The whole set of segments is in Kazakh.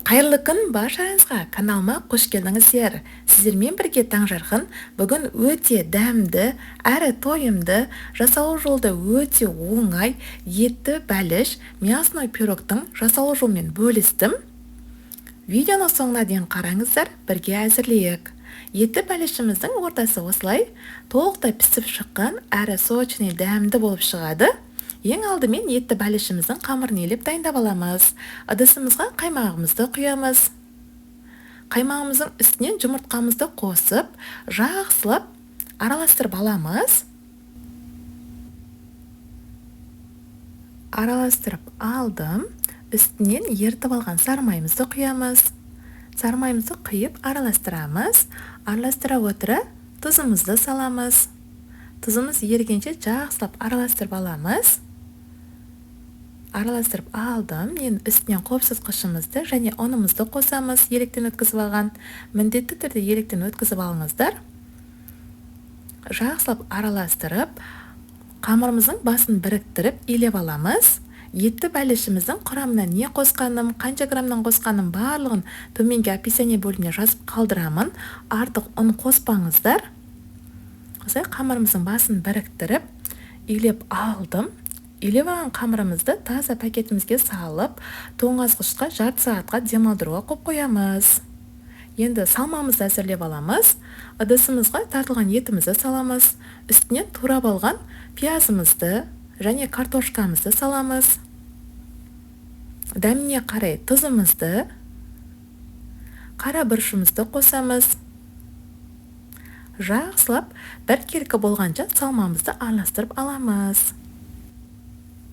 Қайырлы күн баршаңызға, каналыма қош келдіңіздер. Сіздермен бірге Таңжарқын. Бүгін өте дәмді, әрі тойымды, жасалу жолы өте оңай етті бәліш, мясной пирогтың жасалу жолымен бөлістім. Видеоның соңына дейін қараңыздар, бірге әзірлейік. Етті бәлішіміздің ортасы осылай толықтай пісіп шыққан, әрі сочный дәмді болып шығады. Ең алдымен етті бәлішіміздің қамырын елеп дайындап аламыз. Ыдысымызға қаймағымызды құямыз. Қаймағымыздың үстінен жұмыртқамызды қосып, жақсылап араластырып аламыз. Араластырып алдым. Үстінен ерітіп алған сары майымызды құямыз. Сары майымызды құйып араластырамыз. Араластыра отыра тұзымызды саламыз. Тұзымыз ерігенше жақсылап араластырып аламыз. Араластырып алдым. Енді үстінен қопсытқышымызды және ұнымызды қосамыз, електен өткізіп алған. Міндетті түрде електен өткізіп алыңыздар. Жақсылап араластырып, қамырымыздың басын біріктіріп илеп аламыз. Етті бәлішіміздің құрамына не қосқаным, қанша граммнан қосқаным барлығын төменгі описание бөліміне жазып қалдырамын. Артық ұн қоспаңыздар. Осылай қамырымыздың басын біріктіріп илеп алдым. Илеп алған қамырымызды таза пакетімізге салып, тоңазытқышқа жарты сағатқа демалдыруға қойып қоямыз. Енді салмамызды әзірлеп аламыз. Ыдысымызға тартылған етімізді саламыз. Үстінен турап алған пиязымызды және картошкамызды саламыз. Дәміне қарай тұзымызды, қара бұрышымызды қосамыз. Жақсылап біркелкі болғанша салмамызды араластырып аламыз.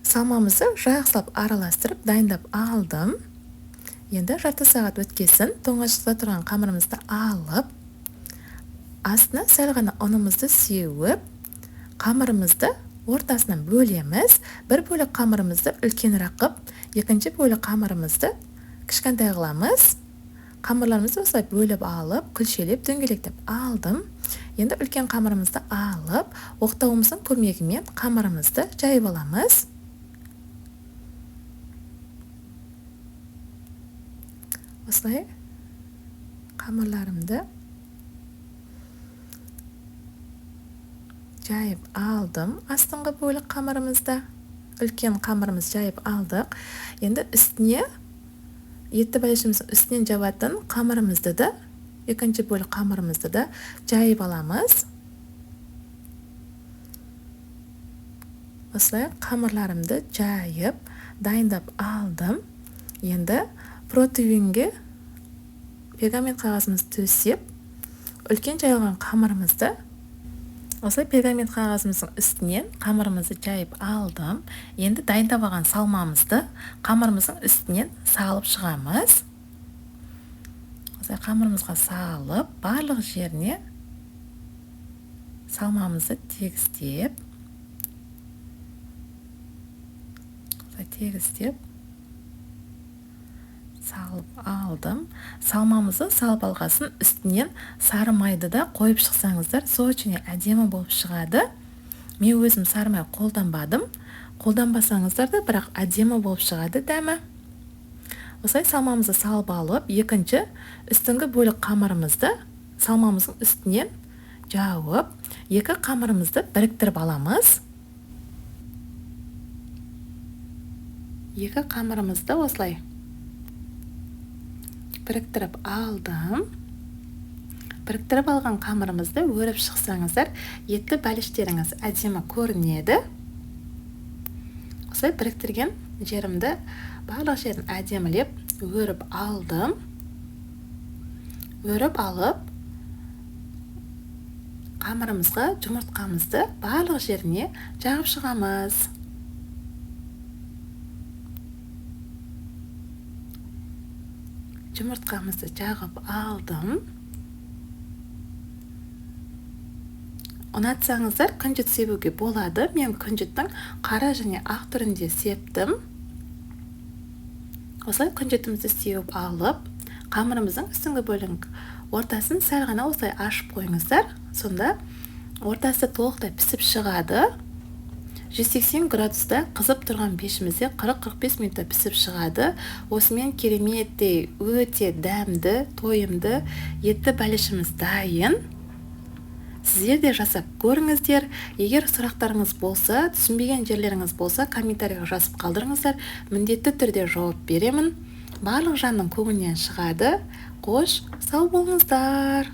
Салмамызды жақсылап араластырып дайындап алдым. Енді жарты сағат өткесін тоңазытқышта тұрған қамырымызды алып, астына сәл ғана ұнымызды сеуіп, қамырымызды ортасынан бөлеміз. Бір бөлік қамырымызды үлкенірек қып, екінші бөлік қамырымызды кішкентай қыламыз. Қамырларымызды осылай бөліп алып, күлшелеп, дөңгелектеп алдым. Енді үлкен қамырымызды алып, оқтауымыздың көмегімен қамырымызды жайып аламыз. Осылай қамырларымды жайып алдым. Астыңғы бөлік қамырымызды, үлкен қамырымызды жайып алдық. Енді үстіне етті бәлішіміздің үстінен жабатын қамырымызды да, екінші бөлік қамырымызды да жайып аламыз. Осылай қамырларымды жайып дайындап алдым. Енді противенге пергамент қағазымызды төсеп, үлкен жайылған қамырымызды осылай пергамент қағазымыздың үстінен қамырымызды жайып алдым. Енді дайындап алған салмамызды қамырымыздың үстінен салып шығамыз. Осылай қамырымызға салып, барлық жеріне салмамызды тегістеп, осылай тегістеп салып алдым. Салмамызды салып алғасын үстінен сары майды да қойып шықсаңыздар, сочный әдемі болып шығады. Мен өзім сары май қолданбадым. Қолданбасаңыздар да, бірақ әдемі болып шығады дәмі. Осылай салмамызды салып алып, екінші үстіңгі бөлік қамырымызды салмамыздың үстінен жауып, екі қамырымызды біріктіріп аламыз. Екі қамырымызды осылай біріктіріп алдым. Біріктіріп алған қамырымызды өріп шықсаңыздар, етті бәліштеріңіз әдемі көрінеді. Осылай біріктірген жерімді барлық жерін әдемілеп өріп алдым. Өріп алып, қамырымызға жұмыртқамызды барлық жеріне жағып шығамыз. Жұмыртқамызды жағып алдым. Ұнатсаңыздар күнжіт себуге болады. Мен күнжіттің қара және ақ түрінде септім. Осылай күнжітімізді сеуіп алып, қамырымыздың үстіңгі бөлігін ортасын сәл ғана осылай ашып қойыңыздар. Сонда ортасы толықтай пісіп шығады. 180 градуста қызып тұрған пешімізде 40-45 минутта пісіп шығады. Осымен кереметтей, өте дәмді, тойымды етті бәлішіміз дайын. Сіздер де жасап көріңіздер. Егер сұрақтарыңыз болса, түсінбеген жерлеріңіз болса, комментарийға жазып қалдырыңыздар. Міндетті түрде жауап беремін. Барлық жанның көңілінен шығады. Қош, сау болыңыздар.